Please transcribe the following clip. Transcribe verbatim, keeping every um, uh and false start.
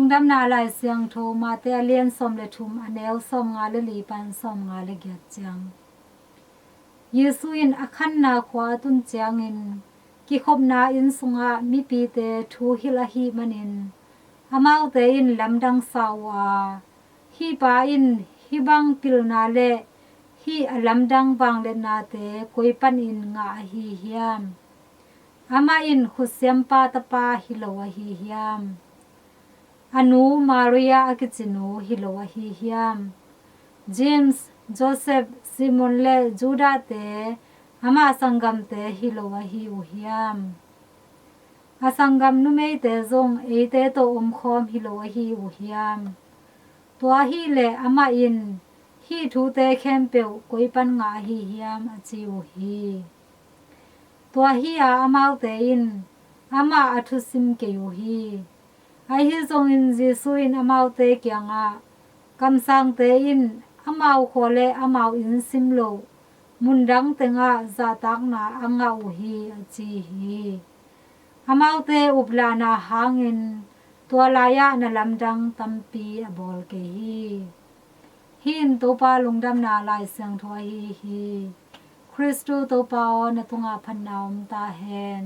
Lungdamna Lai Siangtho Mate a lian sawm le thum, a neu sawm nga le li pan sawm nga le giat ciang. Jesu in a khanna khua a tun ciangin kikhopna inn sungah mipite thu hilh ahih manin amaute in lamdang sa uh a, "Hih pa in hih bang pilna le hih a lamdang vangliatnate koi panin ngah ahi hiam? Amah in khutsiampa tapa hi lo ahi hiam? A nu Maria a kici nu hi lo ahi hiam? James, Joseph, Simon le Judah-te, ama sanggamte hi lo ahi uh hiam? A sanggam numeite zong eite tawh omkhawm hi lo ahi uh hiam? Tua ahih leh amah in hih thute khempeuh koi pan ngah ahi hiam?" a ci uh hi. Tua hi-a amaute in amah a thusim kei uh hi. Ahi zongin Jesu in amaute kiangah, "Kamsangte in amau khua le amau inn sim loh mundang tengah zahtakna a ngah uh hi," a ci hi. Amaute uplahna hangin tua lai-ah na lamdang tampi a bawl kei hi. Hih in Topa Lungdamna Lai Siangtho ahi hi. Khristu Topa aw, na tungah phatna om ta hen.